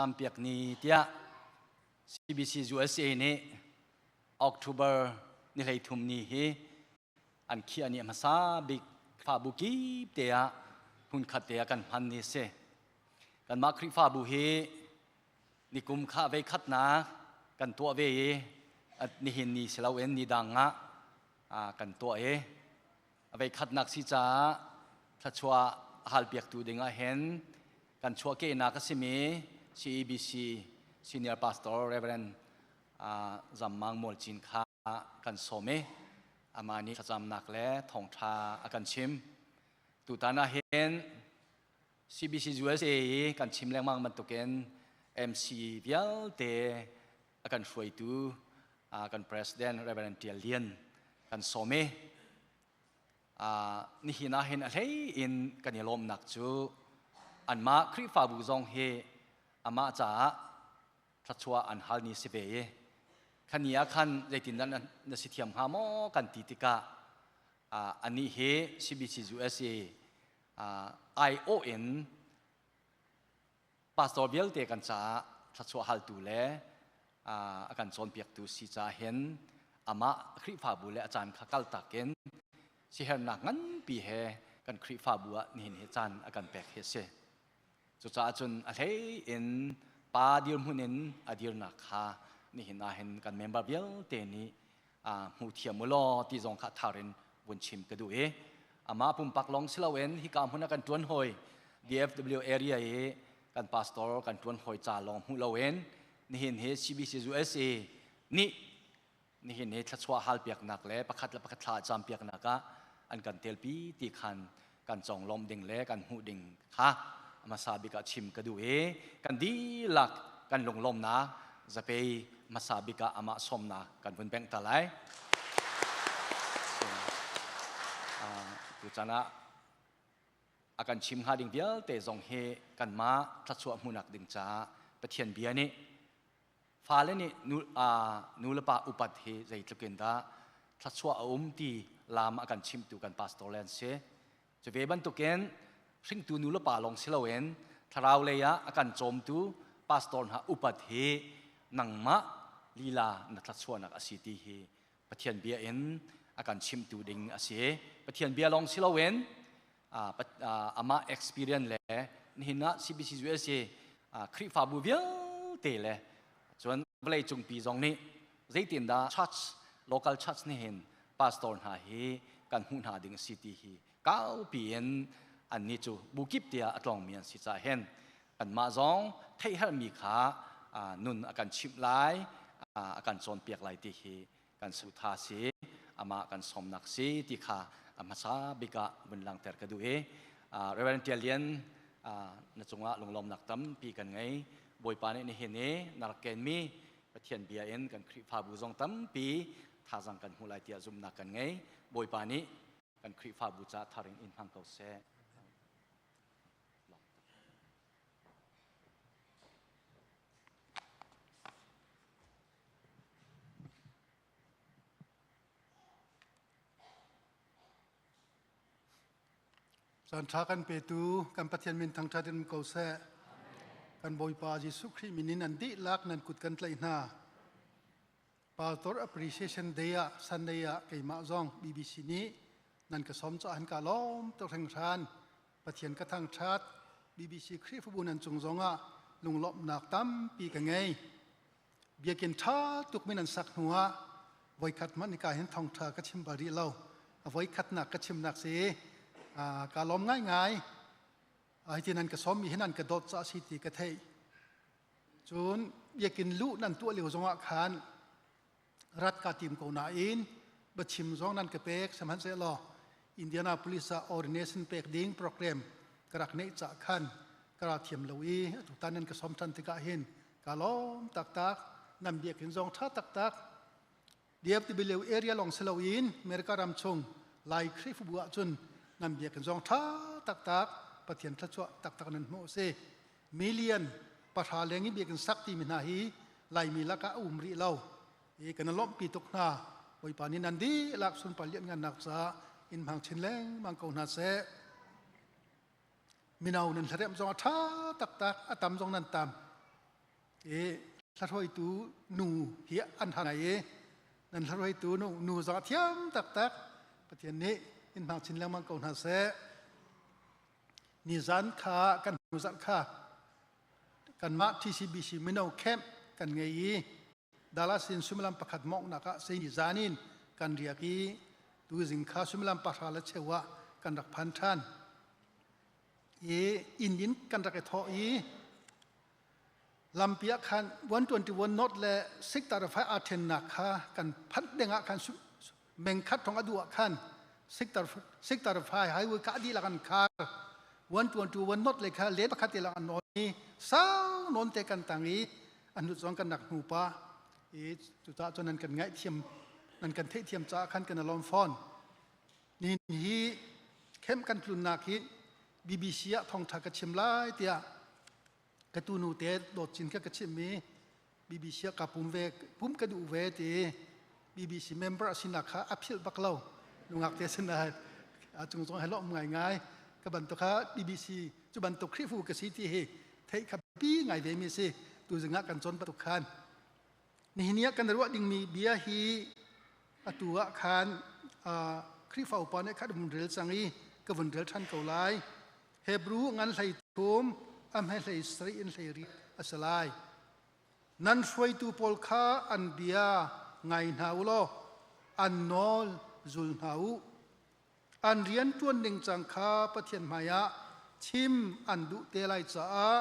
Campiak ni tiah CBC USA nih October ni 13 ni hi an khiah ni hmasa bik Khrihfabu kip te ah hmunkhat te ah kan hman ni si. Kanmah Khrihfabu hi nikum kha vei khatnak kan tuah ve i nihin ni si loin ni dang ah kan tuah i a vei khatnak si caah thluachuah halpiaktu ding ah hin kan chuahkehnak a simi CEBC Senior Pastor Reverend Zam Mang Mual Cin kha kan sawm i amah nih thlacamnak le thawngṭha a kan chim. Tutan ah hin CBC USA i kan chim lengmang bantukin MC vialte a kan hruaitu kan President Reverend Tial Lian kan sawm i nihin ah hin a hlei in kan i lawmnak cu anmah Khrihfabu zong hi amah caah thluachuah an hal ni si ve i khani ah khan zeitindah na si thiam hnga maw kan ti tikah anih hi CBC USA aiawh in pastor vialte kan caah thluachuah haltu le a kan cawnpiaktu si caah hin amah Khrihfabu le a caan kha kaltak in sihernak nganpi he kan Khrihfabu ah nihin hi caan a kan pek hi a si. Cucaah cun a hlei in pa dirhmun in a dirnak kha nihin ah hin kan member vialte nih hmu thiam u law ti zong kha thar in vun chim ka duh i amah pumpak lawng si loin hika hmun ah kan ṭuan hawi DFW area i kan pastor kan ṭuan hawi ca lawng hmu loin nihin hi CBC USA nih nihin hi thluachuah halpiaknak le pakhat le pakhat thla campiaknak ah an kan telpi ti khan kan conglawmh ding le kan hmuh ding kha hmasa bik ah chim ka duh i kan dihlak kan lunglawmnak zapei hmasa bik ah amah sawmnak kan vun bengh ta lai. Tuchan ah a kan chim hnga ding vialte zong hi kanmah thluachuah hmuhnak ding caah Pathian bia nih fale nih nu le pa upat hi zeitluk in dah thluachuah a um ti lam a kan chimtu kan pastor le an si. Cu ve bantukin hringtu nu le pa lawng si loin thlarau lei ah a kan cawmtu pastor hna upat hi nangmah lila na thluachuahnak a si ti hi Pathian bia in a kan chimtu ding a si. Pathian bia lawng si loin amah experience le nihin ah CBC USA Khrihfabu vialte le cun vawlei cungpi zong nih zeitindah church local church nih hin pastor hna hi kan hmuh hna ding a si ti hi kaupi in annih cu bu kip tiah a tlawngmi an si caah hin kanmah zong theihherhmi kha nun a kan chimh lai a kan cawnpiak lai ti hi kan sutha si amah kan sawmnak si ti kha a hmasa bik ah vun langhter ka duh i Reverend Tial Lian na cungah lunglawmnak tampi kan ngei. Bawipa nih nihin i na rak kenmi Pathian bia in kan Khrihfabu zong tampi thazang kan hmu lai tiah zumhnak kan ngei. Bawipa nih kan Khrihfabu ca thar in in hmang ko seh. Caan ṭha kan petu kan Pathian min thangṭhat in ko seh. Kan Bawipa Jesuh Khrih min in an dihlak nan kut kan tlaih hna. Pastor Appreciation Day ah Sunday ah keimah zong BBC nih nan ka sawm caah an ka lawm tuk hringhran. Pathian ka thangṭhat. BBC Khrihfabu nan cung zongah lunglawmhnak tampi ka ngei. Biakinn ṭha tuk min an sak hnuah voikhat hmanh hika hin thawngṭha ka chim bal rih lo. A voikhatnak ka chimnak si. Kaa lawm ngaingai. Hi nan ka sawmmi hi nan ka dawt caah si ti ka theih. Cun biakinn luh nan tuah lio zongah khan rat kaa tim ko nain biachim zong nan ka pek sihmanhsehlaw Indianapolis ah ordination pek ding program ka rak neih cah khan ka ra thiam lo i atutan nan ka sawm ṭhan tikah hin ka lawm taktak. Nan biakinn zong ṭha taktak. DFW area lawng si loin America ram chung Lai Khrihfabu ahcun nan biakinn zong ṭha taktak, Pathian thluachuah taktak nan hmuh a si. Million 3 leng i biakinn sak timi hna hi Laimi lakah a um rih lo. I kan lawmhpi tuk hna. Bawipa nih nan dihlak sunpar lianhngannak caah in hmang chin lengmang ko hna seh. Mino nan hlaremh zong a ṭha taktak, a tam zong nan tam. I hlaruaitu nu hi an har ngai i nan hlaruaitu nu nu zong a thiam taktak. Pathian nih in hmang chin lengmang ko hna seh. Nizan kha kan hnu zarh kha kanmah TCBC mino camp kan ngei i Dallas in suimilam pakhat mawngnak ah sei zan in kan riak i tuzing kha suimilam pahra le cheu ah kan rak phan ṭhan. I inn in kan rak i thawh i lampi ah khan 121 North le 635 aa ṭhennak kha kan phanh ding ah khan meng khat thong a duh ah khan 635 highway ka dihlak an khar. 121 North le kha len pakhat te lang an nawn i sau nawn te kan tang i an hnut zong kan rak hnu pa i cucaah cun nan kan ngaihthiam nan kan theihthiam caah khan kan i lawm fawn. Nihin hi camp kan tlunnak hi BBC ah thawngṭha ka chim lai tiah ka tunu te dawt cin kha ka chimh i BBC ah ka pum ve pum ka duh ve ti BBC member a sinak kha a philh bak lo. Nungak te sin a cung zong he lawm ngai ngai ka bantuk kha BBC cu bantuk Khrihfu ka si ti hi theih kha pi ngai ve mi si. Tuzing ah kan cawn bantuk khan nihin ah kan ruah dingmi bia hi atu ah khan Khrihfa upa nih khat vun rel cang i ka vun rel ṭhan ko lai. Hebrew ngan hlei thum a hme hlei sarih in hlei ri a si lai. Nan hruaitu pawl kha an bia ngai hna u law an nawl zul hna u. An rian ṭuan ning cang kha Pathian hmaiah chim an duh te lai caah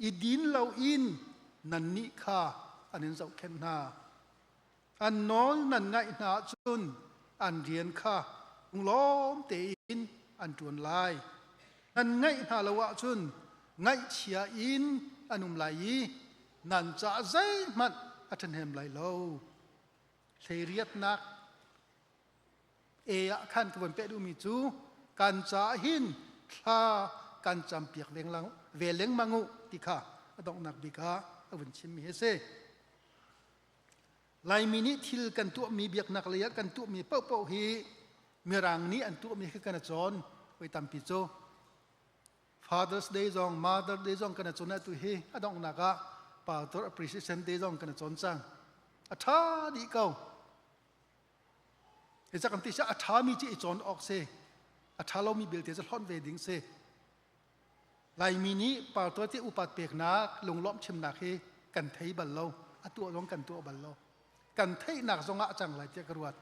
i din loin nannih kha an in zohkhenh hna. An nawl nan ngaih hna ahcun an rian kha lunglawm tein an ṭuan lai. Nan ngaih hna lo ahcun ngaihchia in an um lai i nan caah zeihmanh a ṭhahnem lai lo. Hleiriatnak e ah khan ka von peh duhmi cu kan caah hin thla kan campiak ve lengmang u ti kha a donghnak bik ah a vun chimmi hi a si. Laimi nih thil kan tuahmi, biaknak lei ah kan tuahmi paohpaoh hi Mirang nih an tuahmi khi kan i cawn voi tampi cu. Father's Day zong, Mother Day zong kan i cawn. Atu hi a donghnak ah Pastor Appreciation Day zong kan i cawn cang. A ṭha dih ko. Hi cak kan ti a ṭhami cu i cawn awk si. A ṭha lomi belte cu hlonh ve ding si. Laimi nih pastor ti upat peknak, lunglawmh chimnak hi kan thei bal lo. A tuah zong kan tuah bal lo. Kan theihnak zongah a cang lai tiah ka ruat.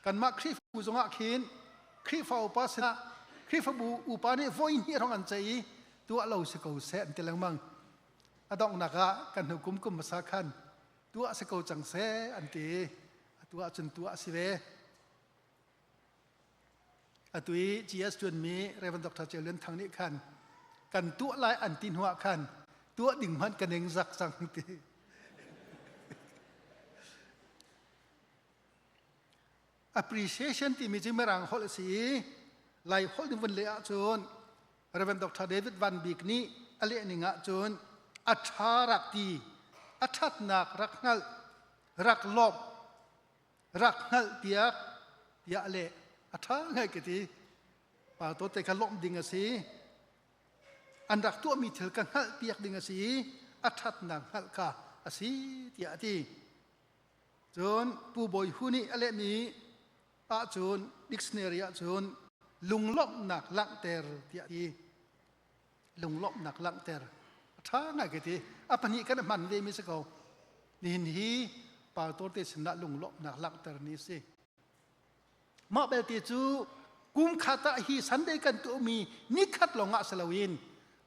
Kanmah Khrihfabu zongah khin Khrihfa upa sinah Khrihfabu upa nih voi hnih rong an ceih i tuah lo si ko seh an ti lengmang. A donghnak ah kan hnu kum kum hmasa khan tuah si ko cang seh an ti. Atu ahcun tuah a si ve. Atu i GS ṭuanmi Rev. Dr. Ceu Lian Thang nih khan kan tuah lai an ti hnuah khan tuah ding hmanh ka ning zak cang ti. Appreciation timi cu Mirang holh a si i Lai holh nih vun leh ahcun Rev. Dr. David Van Bik nih a leh ning ahcun a ṭha rak ti, a ṭhatnak rak hngalh, rak lawmh, rak hngalh piak tiah a leh. A ṭha ngai ka ti. Pa te kha lawmh ding a si. An rak tuahmi thil ka hngalh piak ding a si i a ṭhatnak hngalh kha a si tiah a ti. Cun Pu Bawi Hu nih a lehmi ahcun dictionary ahcun lunglawmhnak langhter tiah a ti. Lunglawmhnak langhter a ṭha ngai ka ti. A pahnih kan hman ve mi si ko. Nihin hi pastor te sinah lunglawmhnak langhter ni si. Mah belte cu kum khat ah hi Sunday kan tuahmi nikhat lawng ah si loin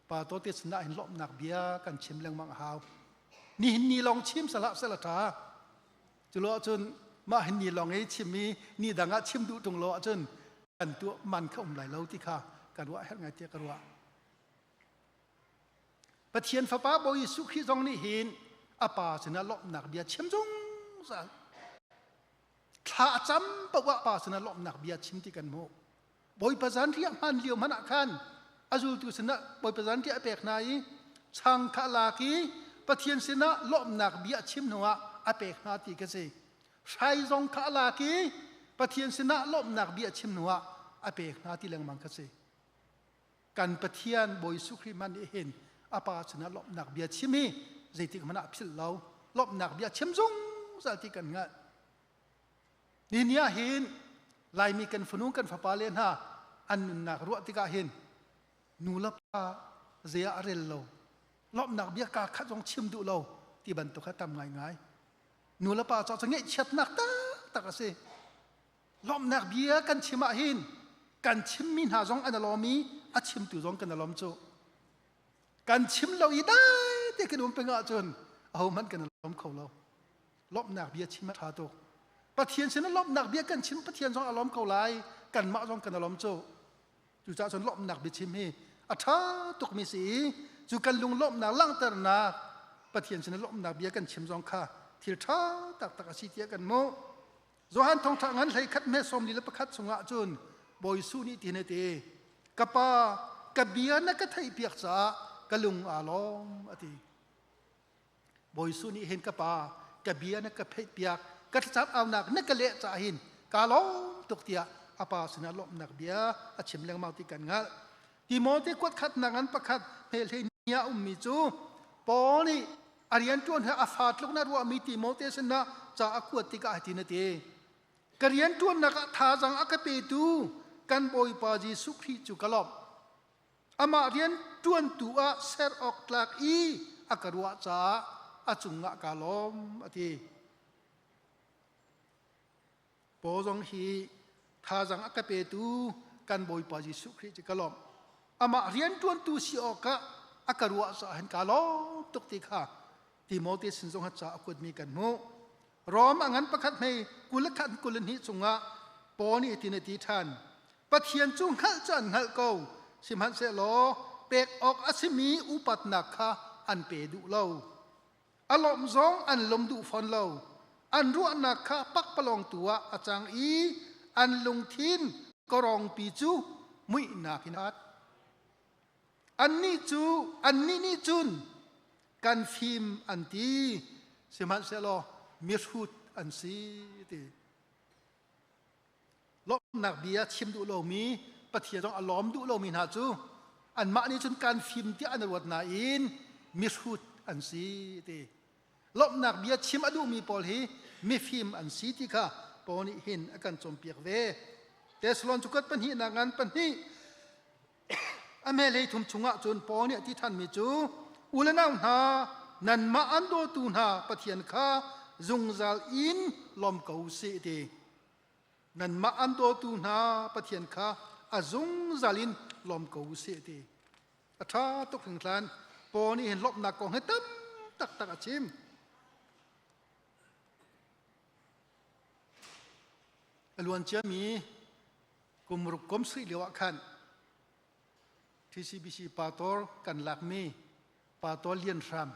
pastor te sinah hin lawmhnak bia kan chim lengmang a hau. Nihin ni lawng chim salah sala ṭha. Culo ahcun mah hin ni lawng i chim i ni dang ah chim duh ṭung lo ahcun kan tuah man kha um lai lo ti kha ka ruah herh ngai tiah ka ruah. Pathian Fapa Bawi Jesuh Khrih zong nih hin a Pa sinah lawmhnak bia chim zungzal. Thla a cam paoh ah Pa sinah lawmhnak bia chim ti kan hmuh. Bawipa zan riah hman lio hmanh ah khan a zultu sinah Bawipa zan riah a pek hna i chang kha a lak i Pathian sinah lawmhnak bia a chim hnuah a pek hna ti ka si. Hrai zong kha a lak i Pathian sinah lawmhnak bia a chim hnuah a pek hna ti lengmang kha si. Kan Pathian Bawi Jesuh Khrih hmanh nih hin a Pa sinah lawmhnak bia chim hi Zeitik hmanh ah philh lo. Lawmhnak bia chim zungzal ti kan hngalh. Ni ni ah hin Laimi kan fanu kan fapa le hna an nunnak ruah tikah hin nu le pa zei ah a rel lo. Lawmhnak bia kaa khat zong chim duh lo ti bantuk kha tam ngaingai. Nu le pa caah cu ngaihchiatnak taktak a si. Lawmhnak bia kan chim ah hin kan chimmi hna zong an lawm i a chimtu zong kan lawm cu. Kan chim lo i dai te kan um peng ahcun ahohmanh kan lawm kho lo. Lawmhnak bia chim a ṭha tuk. Pathian sin lawmhnak bia kan chim Pathian zong a lawm ko lai. Kanmah zong kan lawm cu. Cucaah cun lawmhnak biachim hi a ṭha tukmi si i cu kan lunglawmhnak langhternak Pathian sin lawmhnak bia kan chim zong kha thil ṭha taktak a si tiah kan hmuh. Johan thawngṭha ngan hlei khat hme sawm li le pakhat chungah cun Bawi Jesuh nih ti ti ka pa ka bia na ka theihpiak caah ka lung aa lawm a ti. Bawi Jesuh nih hin ka pa ka bia na ka theihpiak ka thlacam aunak na ka leh caah hin kaa lawm tuk tiah a pa sinah lawmhnak bia a chim lengmang ti kan hngalh. Timote kuat khatnak ngan pakhat hmehlei ni ah ummi cu Paul nih a rianṭuan he a fa tluk na ruahmi Timote sinah ca a kuat tikah hitin a ti. Ka rianṭuannak ah thazaang a ka petu kan Bawipa Jesuh Khrih cu ka lawmh. Amah rian ṭuantu ah ser awk tlak i a ka ruah caah a cungah kaa lawm a ti. Paul zong hi thazaang a ka petu kan Bawipa Jesuh Khrih cu ka lawmh. Amah rian ṭuantu si awkah a ka ruah caah hin kaa lawm tuk ti kha Timote sin zong ca a kuatmi kan hmuh. Rom a ngan pakhat hmei 21 22 chungah Paul nih tin a ti ṭhan. Pathian cu hngalh cu an hngalh ko, sihmanhsehlaw pek awk a simi upatnak kha an pe duh lo. A lawmh zong an lawm duh fawn lo. An ruahnak kha pakpalawng tu ah a cang i an lungthin kawrongpi cu muihnak in a Annih cu annih nih cun kan fim an ti, sihmanhsehlaw mihrut an si ti. Lawmhnak bia chim duh lomi Pathian zong a lawm duh lomi hna cu anmah nih cun kan fim tiah an ruat nain mihrut an si ti. Lawmhnak bia chim a duhmi pawl hi mifim an si ti kha Paul nih hin a kan cawnpiak ve. Thessalon cu kat pahnihnak ngan pahnih A hme thum chungah cun Paul nih a ti ṭhanmi cu u le nau hna nanmah an dawtu hna Pathian kha zungzal in lawm ko u sih ti. Nanmah an dawtu hna Pathian kha a zungzal in lawm ko u sih ti. A ṭha tuk hringhran. Paul nih hin lawmhnak kong hi tam taktak a chim. A luan ciami Kum ruk kum sui lio ah khan TCBC pator kan lakmi pator Lian Hram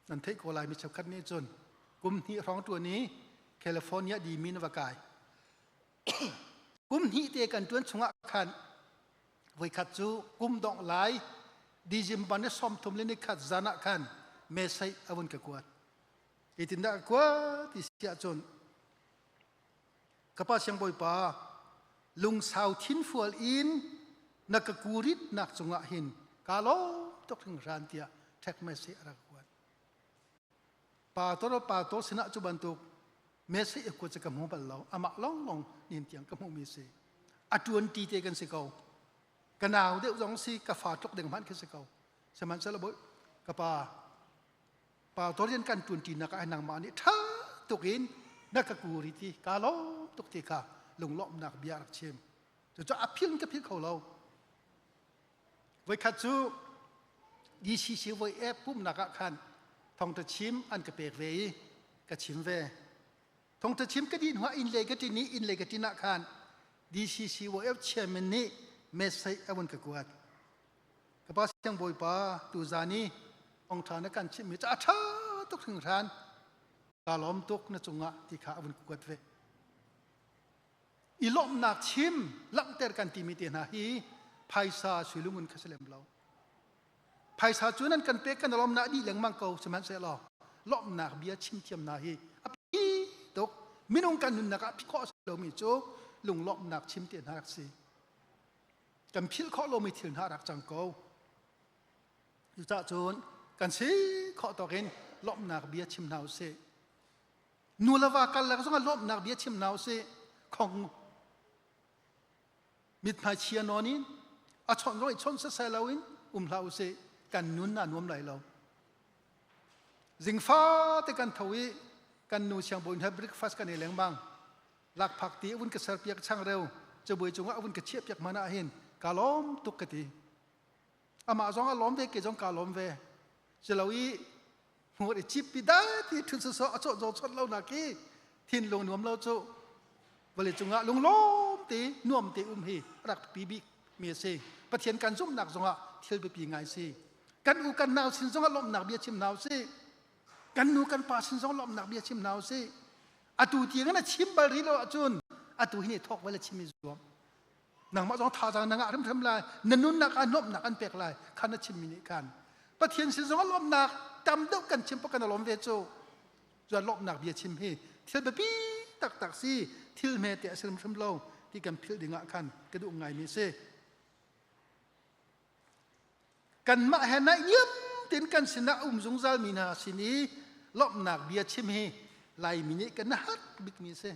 nan theih ko lai mi cheukhat nih cun kum hnih hrawng tuan i California dimi na va kai. kum hnih te kan tuan chungah khan voikhat cu kum dongh lai December ni 30 le nikhat zan ah khan message a vun ka kuat. Hitin dah ka kuat ti si ahcun Ka pa siangbawipa, lungsau thinfual in na ka kuritnak cungah hin kaa lawm tuk hringhran tiah text message a rak kuat. Pa to pa to sinah cu bantuk message a kuat cu ka hmu bal lo. Amah lawnglawng nin tiang ka hmuhmi si. A tuan ti te kan si ko. Ka nau deuh zong si, ka fa tluk ding hmanh khi si ko. Sihmanhsehlaw bawi ka pa Pastor rian kan ṭuanṭinak ah nangmah nih ṭha tuk in na ka kuri ti kaa lawm tuk ti kha lunglawmhnak bia rak chim. Cucu a phil in ka phil kho lo. Voikhat cu DCC voi e pumhnak ah khan thawngṭha chim an ka pek ve i ka chim ve. Thawngṭha chim ka dih hnuah inn lei ka ṭin i inn lei ka ṭin ah khan DCC YF chairman nih message a vun ka kuat. Ka pa siangbawipa tuzan i thawngṭha na kan chimhmi cu a ṭha tuk hringhran. Kaa lawm tuk na cungah ti kha a vun kuat ve. I lawmhnak chim langhter kan timi te hna hi phaisa suilungun kha si lem lo. Phaisa cu nan kan pek kan lawmnak dih lengmang ko sihmanhsehlaw lawmhnak bia chim thiam hna hi a pi tuk minung kan nunnak ah phih khawh a si lomi cu lunglawmhnak chim te hna rak si. Kan philh khawh lomi thil hna rak cang ko. Cucaah cun Kan si khawh tawk in lawmhnak bia chim hna usih. Nu le va karlak zongah lawmhnak bia chim hna usih. Khong mithmai chia nawn in a chawnh zong i chawnh sasai lo in um hlah usih. Kan nun a nuam lai lo. Zingfa te kan tho i kan nu siangbawi hna breakfast kan ei lengmang. Lakphak ti a vun ka serpiak changreu cabuai cungah a vun ka chiahpiak hmanh ah hin ka lawm tuk ka ti. Amah zong a lawm ve, kei zong ka lawm ve. Cilo i hmur i cip pi dai ti thun so a chawh zo chawt lo nak hi thinlung nuam lo cu vawlei cungah lunglawm te nuam te um hi rak pi bik mi a si. Pathian kan zumhnak zongah thil biapi ngai si. Kan u kan nau sin zongah lawmhnak bia chim hna usih. Kan nu kan pa sin zong lawmhnak bia chim hna usih. Atu tiang na chim bal rih lo ahcun atu hi nih thawk va le chim i zuam. Nangmah zong thazaang na ngah hrimhrim lai. Na nunnak ah nuamhnak an pek lai. Kha na chimmi nih khan. Pathian sin zong lawmhnak tam deuh kan chim kan lawm ve cu. Cuan lawmhnak bia chim hi thil biapi taktak si. Thil hme te a si hrimhrim lo ti kan philh ding ah khan ka duh ngaimi si. Kanmah he naihniam tein kan sinah um zungzal mi hna sin i lawmhnak bia chim hi Laimi nih kan har bikmi a si.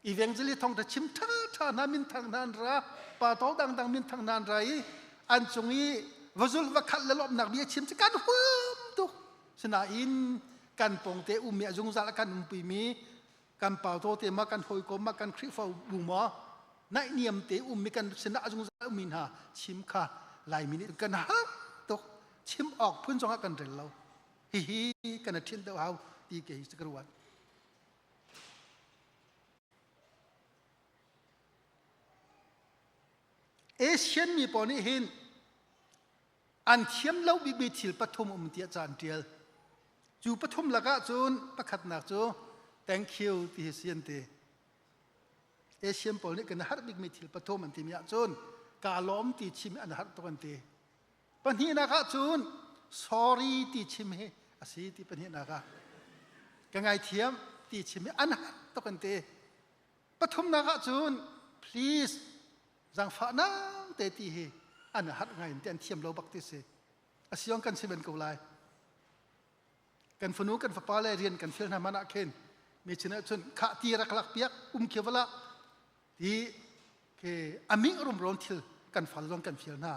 Evangelist thawngṭha chim ṭhaṭha hna minthang hna an ra, pa to dangdang minthang hna an ra i an cung i va zulh va khalh le lawmhnak bia chim cu kan huam tuk. Sinain kan pawngte ummi a zungzal a kan umpuimi kan pauto te ma kan hawikom ma kan Khrihfabu maw naihniam te ummi kan sinah a zungzal ummi hna chim kha Laimi nih kan har tuk chim awk phun zongah kan rel lo hihi kan ṭhin deuh hau ti ke hi ka ruat Asian mi pawl nih hin an thiam lo bikmi thil pathum um tiah ca an ṭial. Cu pathum lakah cun pakhatnak cu thank you ti hi si an ti. Asian pawl nih kan i harh bikmi thil pathum an timi ahcun kaa lawm ti chim an harh tuk an ti. Pahnihnak ah cun sorry ti chim hi a si ti pahnihnak ah ka ngaithiam ti chim hi an harh tuk an ti. Pathumnak ah cun please zaangfahnak te ti hi an harh ngai in ti an thiam lo bak ti si. A siong kan si ben ko lai. Kan fanu kan fapa le rian kan fial hna man ah khin mi chin ah cun khah ti rak lak piak um khi vala ti ke aming rum ron thil kan fal zong kan fial hna.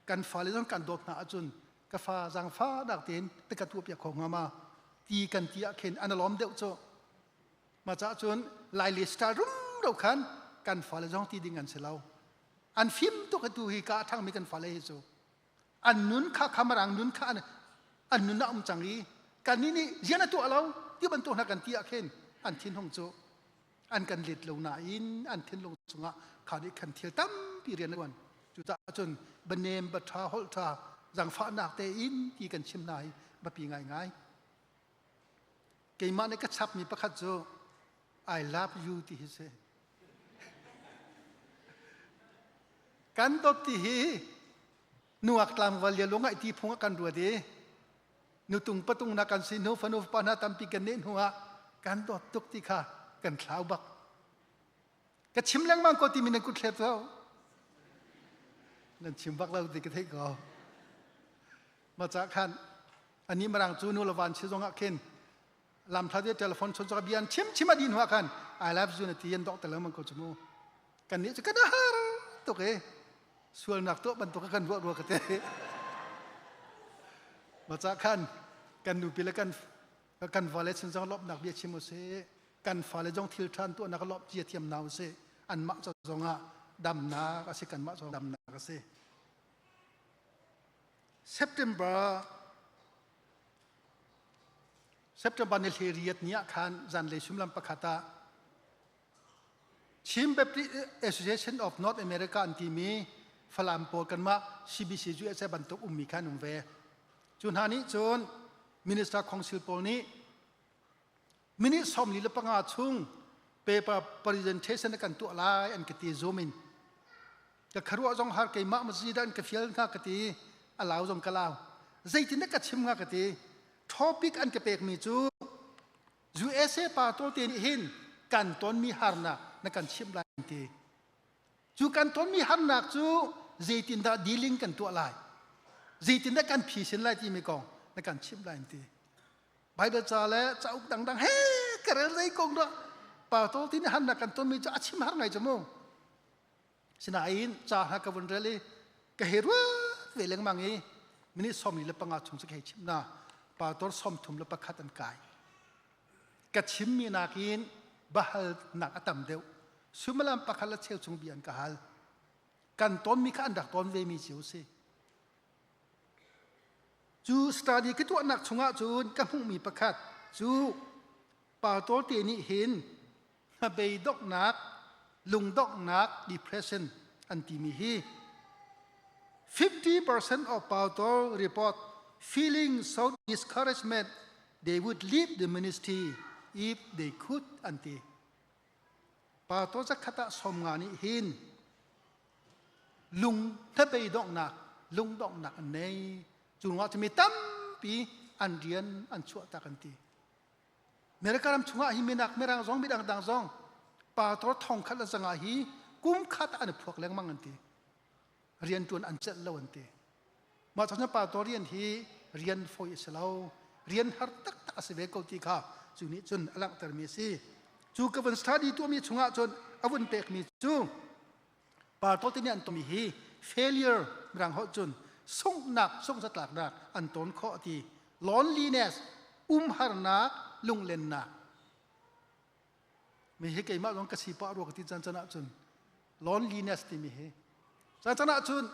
Kan fale zong kan dawt hna ahcun ka fa zaangfa dak tein te ka tuah piak kho hnga ma ti kan ti ah khin an lawm deuh cu. Mah caah cun Laili star rumro khan kan fale zong ti ding an si lo. An fim tuk atu hi ka a ṭhangmi kan fale hi cu. An nun kha khamarang nun kha an nun a um cang i kannih nih rian a tuah lo ti bantuk hna kan ti ah khin an thinhung cu an kan let lo nain an thinlung chungah kha nih khan thil tampi rian a ṭuan. Cucaah cun banem baṭha holh ṭha zangfahnak tein ti kan chim hna hi biapi ngaingai. Keimah nih ka chapmi pakhat cu I love you ti hi si. Kan dawt ti hi nuak tlangval lia lungaih ti phung ah kan ruat i nutung patung na kan si hnu fanu fapa hna tampi kan nih hnu ah kan dawt tuk ti kha kan thlau bak. Ka chim lengmang ko timi nan kut thlep lo. Nan chim bak lo ti ka theih ko. Ma ca khan ani marang cu nu le van si zong ah khin lam thla te telephone chon chok bian chim chim a din hwa khan I love you na ti yan dok te lengmang ko chu mu kan nih cu kan har tuk e sualnak to bantuk kan ruah rua ka te ma cha khan kan nupi le kan kan vale chin zong lawmhnak bia chim u si kan fale zong thil ṭhan tuahnak lawmh cia thiam hna u si anmah ca zongah damnak a si kanmah zong damnak a si September September ni 18 ni ah khan zanlei suimilam pakhat ah Chin Baptist Association of North America an timi Falam pawl kanmah CBC USA bantuk ummi kha an um ve. Cu hna nih cun Minister Council pawl nih minute 45 chung paper presentation kan tuah lai an ka ti zoom in ka kharuah zong har keimah masjid an ka fial hnga ka ti a lau zong ka lau zeitin ka chim hnga ka ti topic an ka pekmi cu USA pa to te nih hin kan tonmi harnak na kan chimh lai an ti cu kan tonmi harnak cu zeitindah dealing kan tuah lai? Zeitindah kan phisin lai timi kong na kan chimh lai an ti. Bible ca le cauk dangdang he ka rel zei kong dah pastor ti nih hannak kan tonmi cu a chim har ngai cu mu. Sinain ca hna ka vun rel i ka hei ruat ve lengmang i minute 45 chung cu ka hei chim na pastor 31 an kai. Ka chimmi nakin bahal nak a tam deuh. Suimilam pakhat le cheu chung bia an ka hal. Kan tonmi kha an rak ton ve mi cio si. Cu study ka tuahnak chungah cun ka hmuhmi pakhat cu pastor te nih hin hnabei donghnak, lungdonghnak, depression an timi hi 50% of pastor report feeling so discouragement they would leave the ministry if they could an ti. Pastor zakhat ah 50 nih hin lung hnabei donghnak lungdonghnak an nei. Cu ruangah cun mi tampi an rian an chuahtak an ti. America ram chungah hi minak mirang zong midang dang zong pastor thong khat le zanga hi kum khat an i phuak lengmang an ti. Rian tuan an celh lo an ti. Mah cun pastor rian hi rian fawi a si lo. Rian har taktak a si ve ko ti kha cu nih cun a langhtermi a si. Cu ka vun study tuahmi chungah cun a vun pekmi cu pastor te nih an tonmi hi failure mirang holh cun sunghnak sunghzatlaknak an ton khawh ti loneliness umharnak lunglennak mi hi keimah zong ka si pah rua ka ti caan caan ahcun loneliness timi hi caan caan ahcun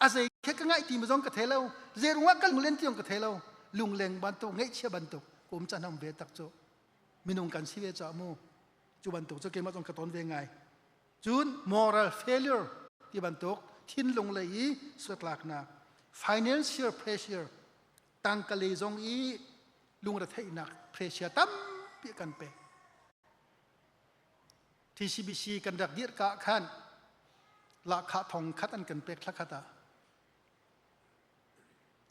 a zei khe ka ngaih timi zong ka thei lo zei ruangah ka lunglen ti zong ka thei lo lungleng bantuk ngaihchia bantuk kum caan hang ve tak cu minung kan si ve caah mu cu bantuk cu keimah zong ka ton ve ngai Cun moral failure ti bantuk thinlung lei i suatlaknak, financial pressure, tangka lei zong i lungretheihnak pressure tampi kan pek. TCBC kan rak dirh ka khan lahkhah thong khat an kan pek thla khat ah.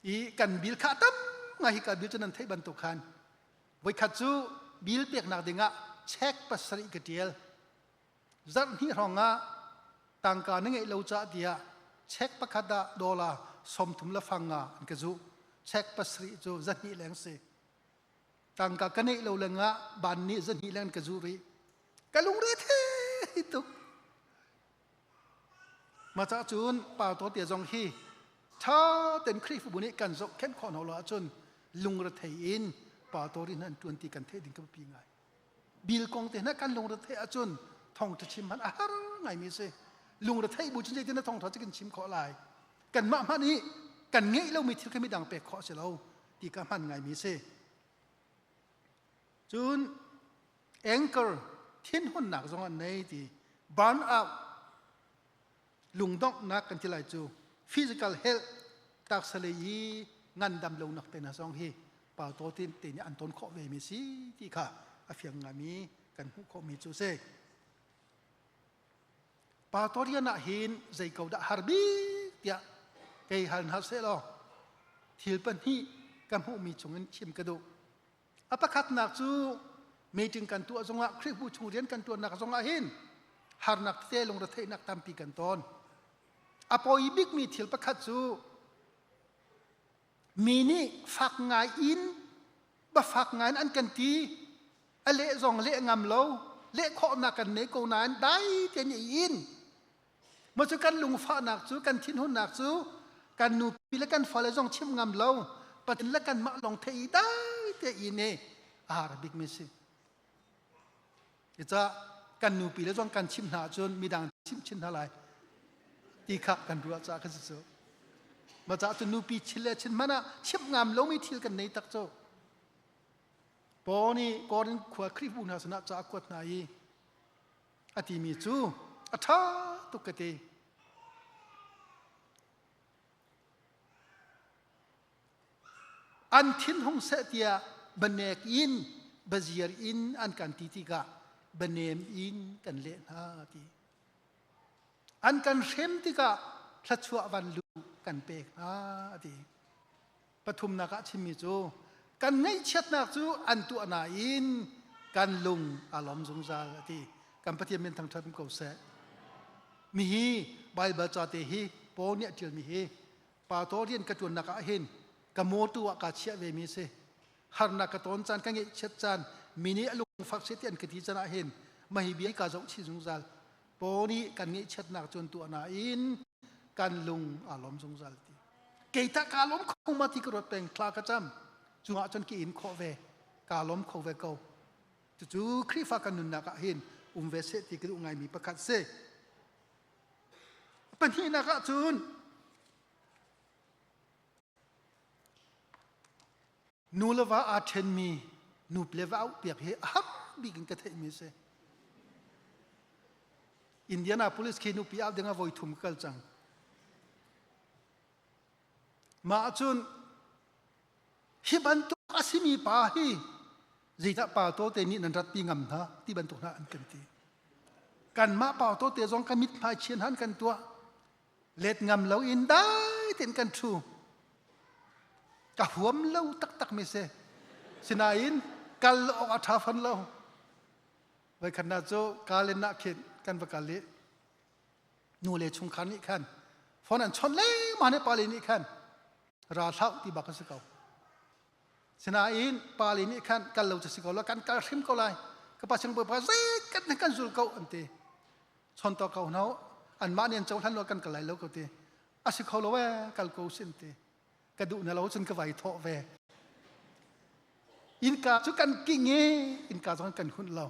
I kan bil kha tam ngai hi ka bil cu nan theih bantuk khan voikhat cu bil peknak dingah check pasarih ka tial. Zarh hnih hrawng ah tangka na ngeih lo cah tiah check pakhat ah dollar 30 le fang nga an ka zuh. Check pasarih cu zahnih leng si. Tangka ka neih lo lengah ban nih zahnih leng an ka zuh rih. Ka lungre the tuk. Mah cah cun pastor te zong hi tha ten Khrihfabu nih kan zohkhenh khawh hna lo ahcun lungrethei in pastor in an tuan ti kan theih ding ka biapi ngai. Bil kong te hna kan lungre theih ahcun thawngṭha chim hmanh a har ngaimi a si. Lungre theih bu cun zeitin na thawngṭha cu kan chim khawh lai? Kanmah hmanh nih kan ngeih lomi thil kha midang pek khawh a si lo ti ka hman ngaimi a si. Cun anchor thinhunnak zong an nei ti burn out lungdonghnak kan ti lai cu physical health taksa lei i ngandam lonak te hna zong hi pastor te te nih an ton khawh ve mi si ti kha a fiang ngaimi kan hmuh khawhmi cu si. Pastor rian ah hin zei ko dah har bik tiah kei hal hna seh law thil pahnih ka hmuhmi chungin chim ka duh. A pakhatnak cu meeting kan tuah zongah Khrihbu chung rian kan tuannak zongah hin harnak tete lungretheihnak tampi kan ton. A poi bikmi thil pakhat cu mi nih fak ngai in bafak ngai in an kan ti a leh zong leh ngam lo leh khawhnak kan nei ko nain dai tein i in Maw cu kan lungfahnak cu kan thinhunnak cu kan nupi le kan fale zong chim ngam lo Pathian le kanmah lawng thei i dai te i ne a har bikmi si. Cucaah kan nupi le zong kan chim hna ahcun midang chim chin hna lai ti kha kan ruah caah kan si cu. Mah caah cun nupi chil le chin hmanh ah chimh ngam lomi thil kan nei tak cu. Paul nih Korin khua Khrihfabu hna sinah ca a kuat hna i a timi cu a ṭha tuk ka ti. An thinhung seh tiah banek in baziar in an kan ti tikah banem in kan leh hna ti. An kan hrem tikah thluachuah van lu kan pek hna ti. Pathumnak ah chimmi cu kan ngaihchiatnak cu an tuah nain kan lung a lawm zungzal a ti. Kan Pathian min thangṭhat ko seh. Mi hi Baibal ca te hi Paul nih a ṭialmi hi Pa to rian ka ṭuannak ah hin ka mawtu ah kaa chiah ve mi si. Harnak ka ton caan, ka ngeihchiat caan, mi nih a lungfak seh ti an ka ti caan ah hin mah hi bia ka zoh chih zungzal. Paw nih kan ngeihchiatnak cu an tuah nain kan lung aa lawm zungzal ti. Kei tah kaa lawm kho ma ti ka ruat peng thla ka cam. Cungah cun ka in khawh ve, kaa lawm kho ve ko. Cucu Khrihfa kan nunnak ah hin um ve seh ti ka duh ngaimi pakhat si. Pahnihnak ah cun nu le va aa ṭhenmi nuple va auhpiak hi a har bik in ka theihmi a si. Indianapolis khi nupi au ding ah voi thum ka kal cang. Mah ahcun hi bantuk a simi pa hi zeidah pa tawte nih nan ratpi ngam hna ti bantuk hna an kan ti. Kanmah pa tawte zong kan mithmai chian han kan tuah. Let ngam lo in dai tein kan ṭhu. Ka huam lo taktak mi si. Sinain kal awk a ṭha fawn lo. Voikhat na cu kalen ah khin kan va kal i nu le chungkhar nih khan phone an chawnh lengmang nih pale nih khan ra hlah ti bak a si ko. Sinain pale nih khan kal lo cu si ko lo kan kal hrim ko lai. Ka pa sing bawipa zei kan kan zul ko an ti. Chon to ko hna anmah nih an cohlan lo kan kal lai lo ko ti. A si kho lo ee kal ko sin ti. Ka duh na lo cun ka vai thawh ve. Innka cu kan king i innka zong kan hunh lo.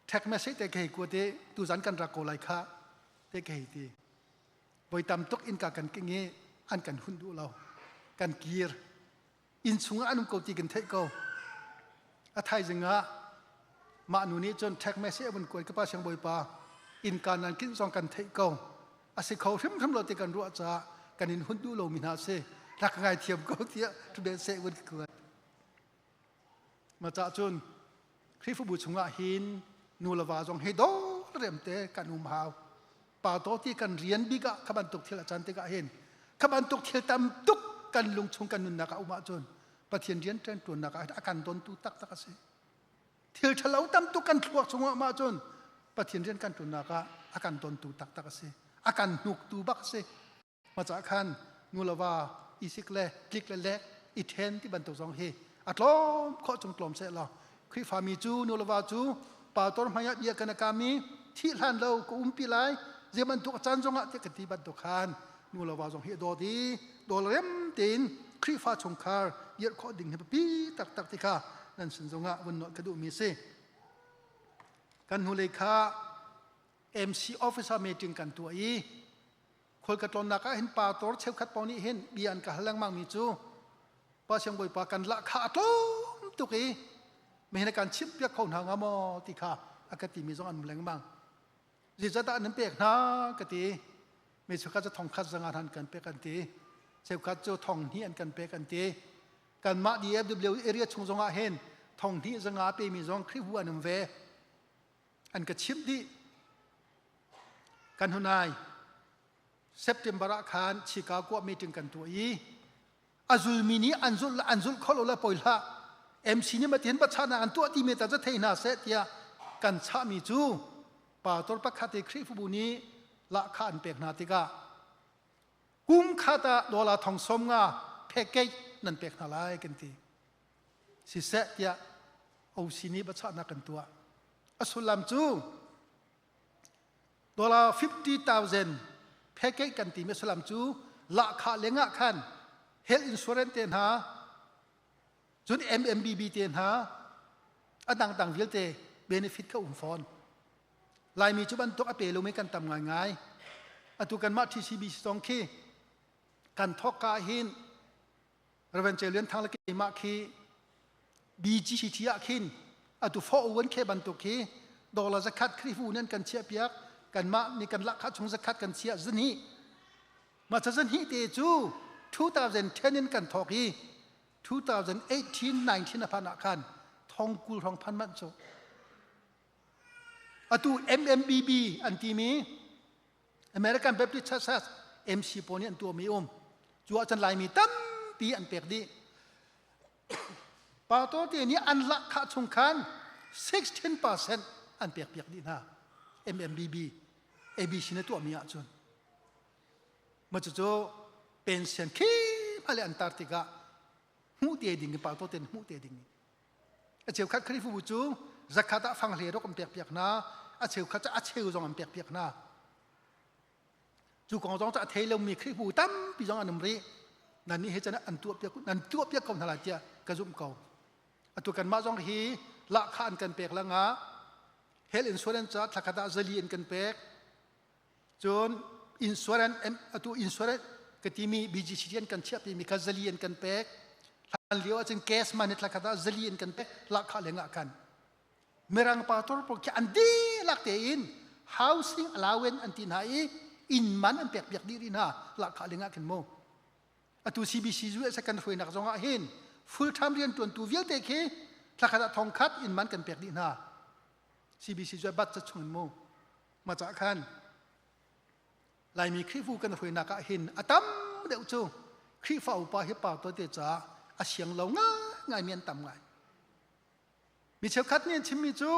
Text message te ka hei kuat i tuzan kan rak ko lai kha te ka hei ti. Voi tam tuk innka kan king i an kan hunh duh lo. Kan kir. Inn chungah an um ko ti kan theih ko. A thaizing ah mah nu nih cun text message a vun kuat ka pa siangbawipa innka nan kinh zong kan theih ko. A si kho hrimhrim lo ti kan ruah caah kan in hunh duh lomi hna a si. Rak ngaithiam ko tiah thu seh vun ka kuat. Ma cah cun Khrihfabu chungah hin nu le va zong hi dawr rem te kan um hau. Pa to ti kan rian bik ah kha bantuk thil a can tikah hin kha bantuk thil tam tuk kan lung chung kan nunnak ah um ahcun Pathian rian ṭuannak ah a kan dontu taktak a si. Thil ṭhalo tam tuk kan thluak chungah um ahcun Pathian rian kan ṭuannak ah a kan dontu taktak a si. A kan hnuktu bak a si. Maca khan nu le va i sik le tlik le lek i then ti bantuk zong hi a tlawm khawh chung tlawm seh law Khrihfami cu nu le va cu pastor hmai ah bia kan kami thih hlan lo ka umpi lai zei bantuk a caan zongah ti kan ti bantuk khan nu le va zong hi dawt i dawl rem tein Khrihfa chungkhar dirh khawh ding hi biapi taktak ti kha nan sin zongah vun nawl ka duhmi si. Kan hnulei kha MC officer meeting kan tuah i khual ka tlawnnak ah hin pastor cheukhat paoh nih hin bia an ka hal lengmang mi cu pa siangbawipa kan lahkhah a tlawm tuk i mehin kan chimh piak kho hna hnga maw ti kha a ka timi zong an um lengmang zeicahdah nan pek hna ka ti mi cheukhat cu thong khat zanga han kan pek an ti cheukhat cu thong hnih an kan pek an ti kanmah DFW area chung zongah hin thong hnih zanga pemi zong Khrihfu an um ve an ka chimh dih kan hunai September ah khan Chicago ah meeting kan tuah i a zulmi nih an zulh an zulh kho lo le poi hlah MC nih matihin bachahnak an tuah ti mi ta thei hna seh tiah kan chahmi cu pastor pakhat i Khrihfabu nih lahkhah an pek hna tikah kum khat ah dollar thong som nga package nan pek hna lai kan ti siseh tiah OC nih bachahnak kan tuah a sullam cu dollar 50,000 package kan timi sullam cu lahkhah lengah khan health insurance te hna cun MMBB te hna a dangdang vialte benefit kha um fawn Laimi cu bantuk a pe lomi kan tam ngaingai atu kanmah TCB zong khi kan thawk ka hin Reverend Ceu Lian Thang le keimah khi BGCT ah khin atu 401k bantuk khi dollar zakhat Khrihfu nan kan chiah piak kanmah nih kan lahkhah chung zakhat kan chiah zani mah ca zani te cu 2010 in kan thawk i 2018 19 a phan ah khan thong kul hrawng phan manh cu atu MMBB an timi American Baptist Church MC pawl nih an tuahmi um. Cu ahcun Laimi tampi an pek dih. Pastor te nih an lahkhah chung khan 16% an pek piak dih hna. MMBB, ABC na tuahmi ahcun. Ma cucu pension khi hmale an tar tikah hmuh te ding pa to ten hmuh te ding. A cheukhat Khrihfabu cu zakhat ah fang hle rok an pek piak hna, a cheukhat cu a cheu zong an pek piak hna. Cu kong zong cu a thei lomi Khrihfabu tampi zong an um rih. Nan nih he cun an tuah piak nan tuah piak ko hna lai tiah ka zumh ko. Atu kanmah zong hi lahkhah an kan pek langah health insurance ca thlakhat ah zali an kan pek. Cun insurance atu insurance ka timi BGC an kan chiahpimi kha zali an kan pek. Hlan lio ahcun cash money thlakhat ah zali an kan pek lahkhah lengah khan. Mirang pastor pawl khi an dihlak tein housing allowance an ti hna i inn man an pek piak dih rih hna lahkhah lengah khin mu. Atu CBC US kan hruainak zong ah hin full time rian tuantu vialte khi thlakhat ah thong khat inn man kan pek dih hna. CBC cu bat ca chung in mu. Ma ca khan Laimi Khrihfu kan hruainak ah hin a tam deuh cu Khrihfa upa hi pa to te caah a siang lo ngai mi an tam ngai. Mi cheukhat nih an chimmi cu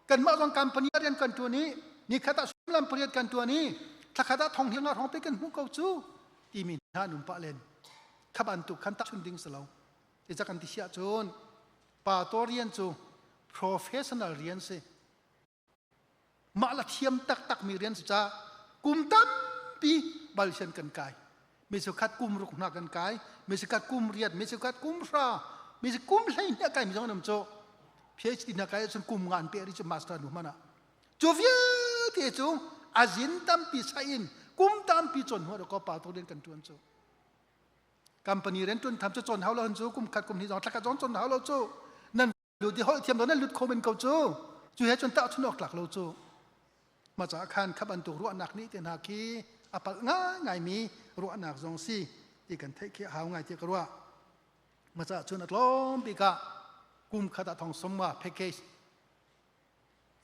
kanmah zong company ah rian kan ṭuan i nikhat ah sullam pariat kan ṭuan i thlakhat ah thong hling ah hrawng pe kan hmuh ko cu timi hna an um pah len. Kha bantuk khan tahchun ding si lo. Ti kan ti siah cun pastor rian cu professional rian si. Mah la thiam taktak mi rian si ca kum tampi balsian kan kai. Mi sukhat kum ruk hna kan kai, mi sukhat kum riat, mi sukhat kum hra, mi kum hlei hna kai mi zong an um cu. PhD hna kai ahcun kum nga an pe rih cu master nu hmanh ah. Cu vialte cu azin tampi sai in kum tampi cawn hnu ko pa tu rian kan tuan cu. Company rian tuan tham cu cawn hau lo cu kum khat kum hnih zong thlakhat zong cawn hau lo cu. Nan lu ti holh thiam lo nan lut kho men ko cu cu he cun tahchun awk tlak lo cu ma ca khan kha bantuk ruahnak nih te hna khi a palh ngai mi ruahnak zong si ti kan theih khi hau ngai ti ka ruah ma ca cun a tlawm bik ah kum khat ah thong som ma package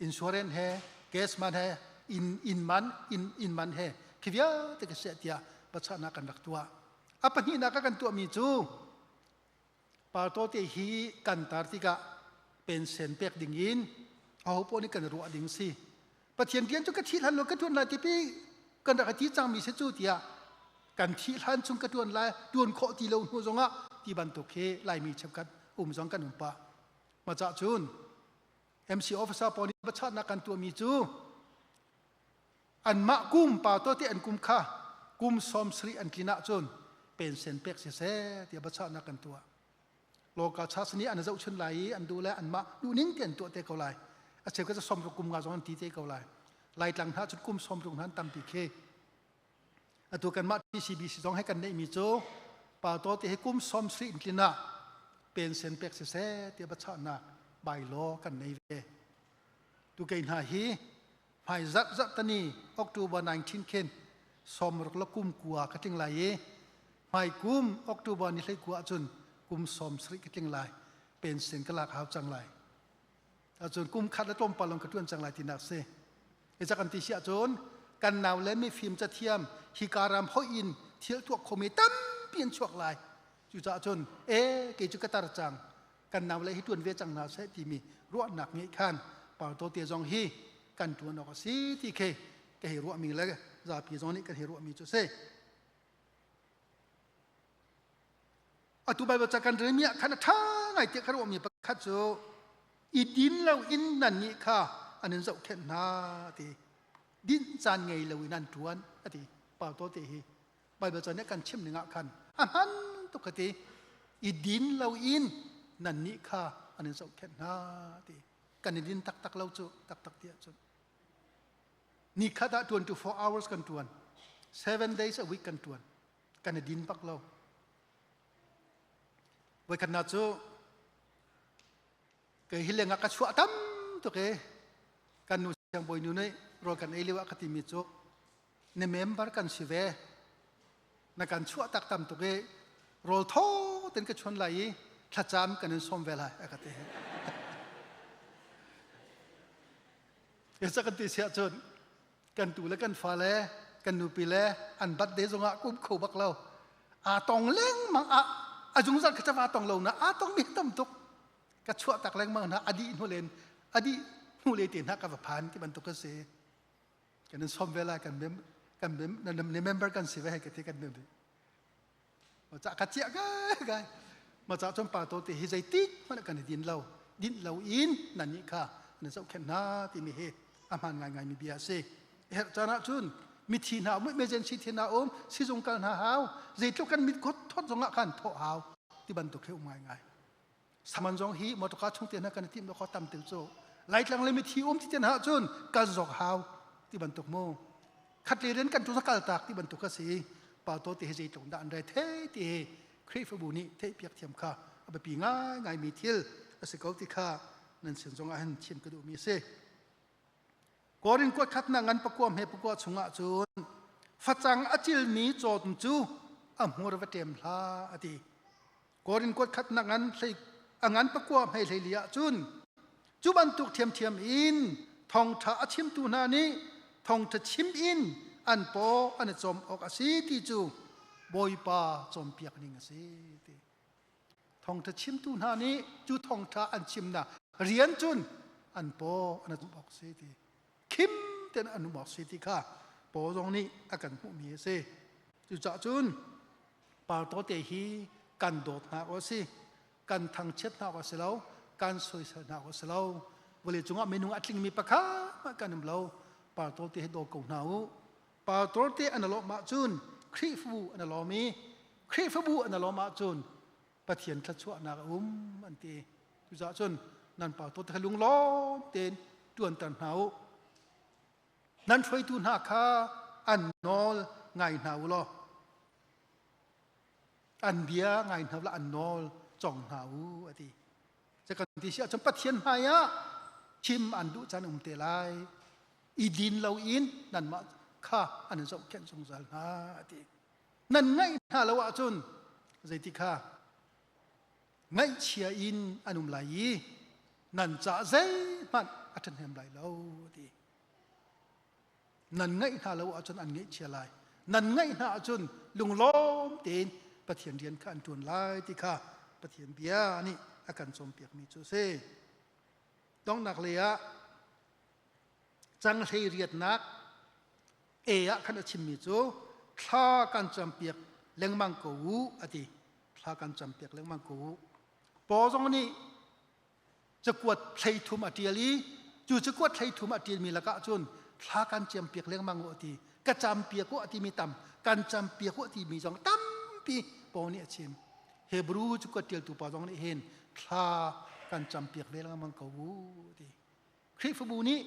insurance he gas man he in in man in in man he khi vialte ka seh tiah pachahnak kan rak tuah a pahnihnak kan tuah mi cu Partote hi kan tar tikah pensen pek ding in aho paoh nih kan ruah ding si. Pathian rian cu ka thih hlan lo ka tuan lai tipi kan rak ti cangmi si cu tiah kan thih hlan chung ka tuan lai tuan khawh ti lo hnu zongah ti bantuk hi Laimi cheukhat um zong kan um pah. Ma cah cun MC officer pawl nih bachatnak kan tuahmi cu anmah kum pa to te an kum kha kum 70 an tlin ahcun pensen pek siseh tiah biachahnak kan tuah. Local church nih an zohchun lai i an duh le anmah duhning te an tuah te ko lai. A cheu ka 60 kum nga zong an ti te ko lai. Laitlang hna cun kum 60 hna an tampi khi. Atu kanmah TCBC zong he kan neihmi cu pa to te hi kum 70 in tlin ah pensen pek siseh tiah biachahnak bylaw kan nei ve. Tu kei hna hi hmai zarh zarh tani October 19 khin sawmruk le kum kua ka tling lai i hmai kum October ni hlei kua ahcun kum 70 ka tling lai pension ka lak hau cang lai ahcun kum khat le tlawmpal lawng ka tuan cang lai tinak si i cak an ti si ahcun kan nau le mifim cathiam hika ram hoi in thil tuah khomi tampi an chuak lai cucaah cun e kei cu ka tar cang kan nau le hi tuan ve cang hna seh timi ruahnak ngeih khan parto te zong hi kan tuan awk a si ti khi ka hei ruahmi le zapi zong nih kan hei ruahmi cu si. Atu Bible ca kan relmi ah khan a ṭha ngai tiah ka ruahmi pakhat cu i din lo in nan nih kha an in zohkhenh hna ti dinh caan ngei lo in an ṭuan a ti Parto te hi Baibal ca nih kan chim ning ah khan a hman tuk ka ti i din lo in nannih kha an in zohkhenh hna ti kan i din taktak lo cu taktak ti ahcun ni khat ah 24 hours kan tuan 7 days a week kan tuan kan i din bak lo voikhat na cu kei hi lengah ka chuah tam tuk i kan nu siangbawi nu nih rawl kan ei lio ah ka timi cu na member kan si ve na kan chuah tak tam tuk i rawl thaw ten ka chuan lai i thlacam kan in sawm ve lai a ka ti Isa kan ti siah cun kan tu le kan fa le kan nupi le an bat de zongah kum kho bak lo aa tong lengmang a a zungzal ka cawa tong lo na aa tong mi tam tuk ka chuah tak lengmang hna adi hnu len adi hnu le te hna ka va phan ti bantuk ka si kan in som ve lai kan mem Kan member kan si ve hei ka ti kan member. Ma ca ka chia ka kai. Ma ca chon pa to te hi zei tik hmanh kan i din lo. Din lo in nan nih kha nan zohkhenh hna timi hi a hmaan ngaingai mi bia a si. Herh caan ahcun mithi hna um emergency thi hna um sizung kal hna hau zeitluk kan mit khot thot zong ah khan thawh hau ti bantuk hi um ngaingai. Saman zong hi motorka chung te hna kan i timh lo kho tam til cu Laitlang le mithi um ti te hna ahcun kal zok hau ti bantuk mu. Khat le rian kan tu kal tak ti bantuk a si. Pa to te hi zeitluk dah an re the ti hi Khrihfabu nih theihpiak thiam kha a biapi ngaingai mi thil a si ko ti kha nan sin zong ah hin chim ka duhmi a si. Korin kuat khatnak ngan pakua hme pakua chungah cun facang a cilmi cawtum cu a hmur va ṭem hlah a ti. Korin kuat khatnak ngan hlei a ngan pakua hmei hlei li ah cun cu bantuk ṭhiamṭhiam in thawngṭha a chimtu hna nih thawngṭha chim in an paw an i cawm awk a si ti cu Bawipa cawnpiak ning a si ti. Thawngṭha chimtu hna nih cu thawngṭha an chimnak rian cun an paw an um awk si ti khim tein an um awk si ti kha paw zong nih a kan hmuhmi a si. Cucaah cun partote hi kan dawt hna awk a si, kan thangchiat hna awk a si lo, kan soisel hna awk a si lo. Vawlei cungah minung a tlingmi pakhat hmanh kan um lo. Partote hi daw ko hna u. Pastor te an lawm ahcun Khrihfabu an lawm i Khrihfabu an lawm ahcun Pathian thluachuahnak a um an ti. Cucaah cun nan pastor te kha lunglawm tein ṭuanter hna u. Nan hruaitu hna kha an nawl ngai hna u law an bia ngai hna u law an nawl cong hna u a ti. Cu kan ti si ahcun Pathian hmai ah chim an duh caan um te lai. I din loin nanmah kha an in zohkhenh zungzal hna a ti. Nan ngaih hna lo ahcun zeiti kha ngaihchia in an um lai i nan ca zeihmanh a ṭhahnem lai lo a ti. Nan ngaih hna lo ahcun an ngaihchia lai. Nan ngaih hna ahcun lunglawm tein Pathian rian kha an ṭuan lai ti kha Pathian bia nih a kan cawnpiakmi cu a si. Donghnak lei ah canghlei riatnak e ah khan a chimmi cu thla kan campiak lengmang ko u a ti. Thla kan campiak lengmang ko u. Paul zong nih cakuat thleithum a ṭial i cu cakuat thleithum a ṭialmi lakah cun thla kan campiak lengmang u a ti. Ka campiak u a timi tam, kan campiak u a timi zong tampi Paul nih a chim. Hebrew cakuat ṭialtu pa zong nih hin thla kan campiak ve lengmang ko u a ti. Khrihfabu nih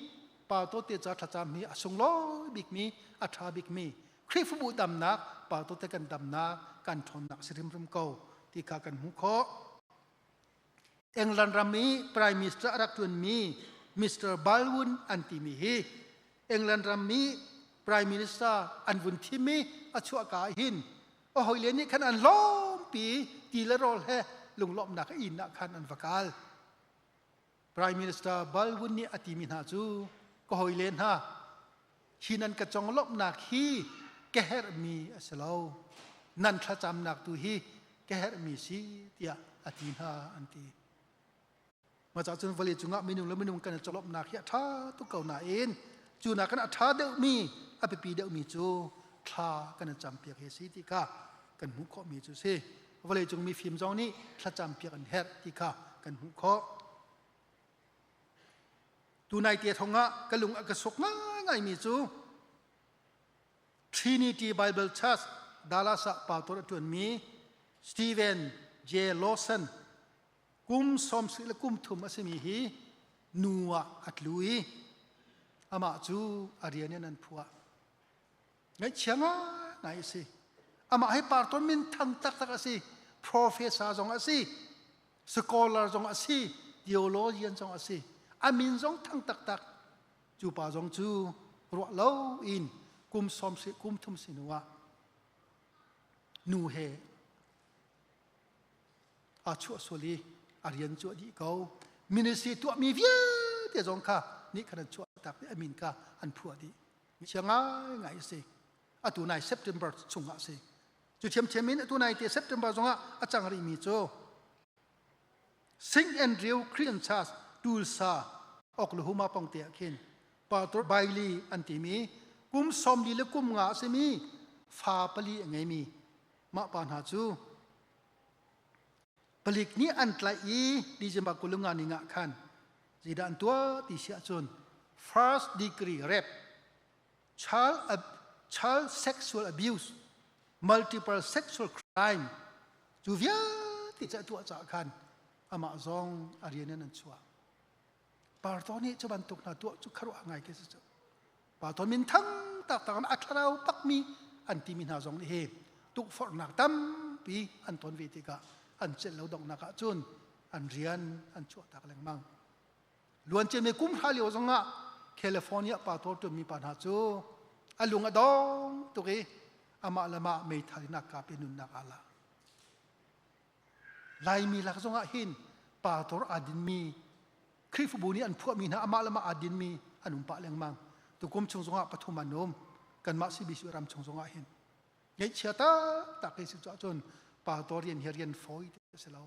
pa tawte ca thlacam hi a sunglawi bikmi, a ṭha bikmi Khrihfabu damnak, pa tawte kan damnak, kan ṭhawnnak si hrimhrim ko ti kha kan hmuh khawh. England ram i Prime Minister a rak ṭuanmi Mr. Baldwin an timi hi England ram i Prime Minister an vun thim i a chuahka ah hin a hawile nih khan an lawmpi ti le rawl he lunglawmhnak inn ah khan an va kal. Prime Minister Baldwin nih a timi hna cu ka hawile hna hi nan ka conglawmhnak hi ka herhmi a si lo nan thlacamnak tu hi ka herhmi si tiah a ti hna an ti. Mah cun vawlei cungah minung le minung kan i conglawmhnak hi a ṭha tuk ko nain cu nakin a ṭha deuhmi a biapi deuhmi cu thla kan i campiak hi a si ti kha kan hmuh khawhmi cu a si. Vawlei cung mifim zong nih thlacampiak an herh ti kha kan hmuh khawh. Tunai te thong ah ka lung a ka suk ngaingaimi cu Trinity Bible Church Dallas ah pastor a ṭuanmi Stephen J. Lawson kum sawmsarih le kum thum a simi hi nu ah a tlu i amah cu a rian in an phuah. Ngaihchia ngaingai a si. Amah hi pastor minthang taktak a si. Professor zong a si. Scholar zong a si. Theologian zong a si. A min zong thang taktak. Cu pa zong cu ruah lo in kum sawm si kum thum si hnu ah nu he aa chuah sual i a rian cu a dih ko. Ministry tuahmi vialte zong kha nih khan an chuah tak i a min kha an phuah dih. Chia ngaingai a si. Atu nai September chungah a si. Cu thiamthiam in atu nai te September zongah a cang rihmi cu St. Andrew Christian Church Tulsa Oklahoma pongte ah khin Pastor Bailey an timi Kum 43 le kum nga a simi fa pali a ngeimi mah pa hna cu palik nih an tlaih i December 25 ni ah khan zeidah an tuah ti si ahcun first degree rape, child sexual abuse, multiple sexual crime cu vialte cu a tuah caah khan amah zong a rian in an chuah. Partaw nih cu bantuk hna tuah cu kharuah ngai khi si cu. Partaw minthang taktak in a thlarau bakmi an timi hna zong nih hi tukforhnak tampi an ton ve tikah an celh lo donghnak ah cun an rian an chuahtak lengmang. Luanciami kum hra lio zongah California pastor ṭuanmi pa hna cu a lung a dong tuk i amah le mah meithal in a kap i nunnak aa la. Laimi lak zongah hin pastor aa dinmi Khrihfabu nih an phuahmi hna amah le mah aa dinmi an um pah lengmang. Tukum chung zongah pathum an um. Kanmah CBC ram chung zongah hin. Ngeihchia taktak hi si cun pastor rian hi rian fawi ti a si lo.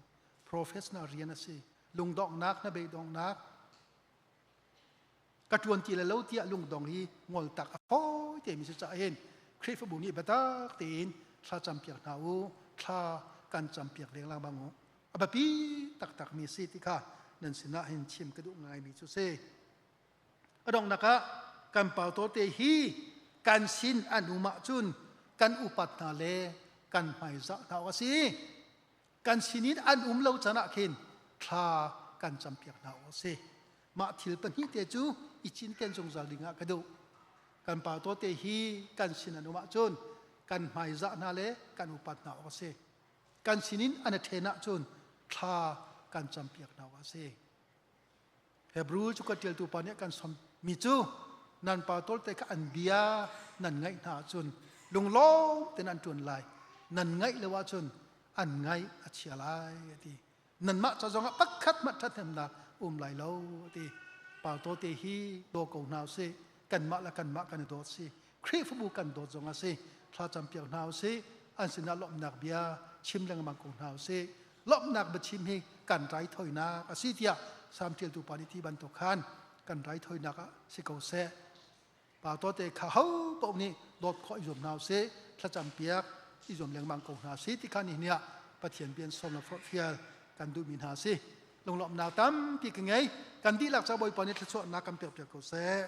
Professional rian a si. Lungdonghnak na beidonghnak ka ṭuan ti le lo tiah lungdong hi ngol tak a fawi te mi si caah hin Khrihfabu nih biatak tein thla campiak hna u, thla kan campiak lenglang bang u. A biapi taktak mi si ti kha nan sinah hin chim ka duh ngai mi cu si. A donghnak ah kan pastor te hi kan sin an um ahcun kan upat hna le kan hmaizah hna awk a si. Kan sinin an um lo can ah khin thla kan campiak hna awk a si. Mah thil pahnih te cu i cinken zungzal ding ah ka duh. Kan pastor te hi kan sin an um ahcun kan hmaizah hna le kan upat hna awk a si. Kan sinin an i ṭhen ahcun thla kan campiak hna awk a si. Hebrew cu ka ṭialtu pa nih kan sawmmi cu nan pa tawlte kha an bia nan ngaih hna ahcun lunglawm tein an ṭuan lai, nan ngaih lo ahcun an ngaih a chia lai a ti. Nanmah ca zongah pakhat hmanh ṭhathnemnak um lai lo a ti. Pa tawlte hi daw ko hna usih, kanmah le kanmah kan i dawt si, Khrihfabu kan dawt zong a si, thla campiak hna usih, an sinah lawmhnak bia chim lengmang ko hna usih. Lawmhnak biachim hi kan raithawinak a si tiah Salm ṭialtu pa nih ti bantuk khan kan raithawinak ah si ko seh. Pa tawte kha ho paoh nih dawt khawh i zuam hna usih, thlacam piak i zuam lengmang ko hna si ti kha nihin ah Pathian bia sawm le forhfial kan duhmi hna si. Lunglawmhnak tampi ka ngei. Kan dihlak ca Bawipa nih thluachuahnak kan pek piak ko seh.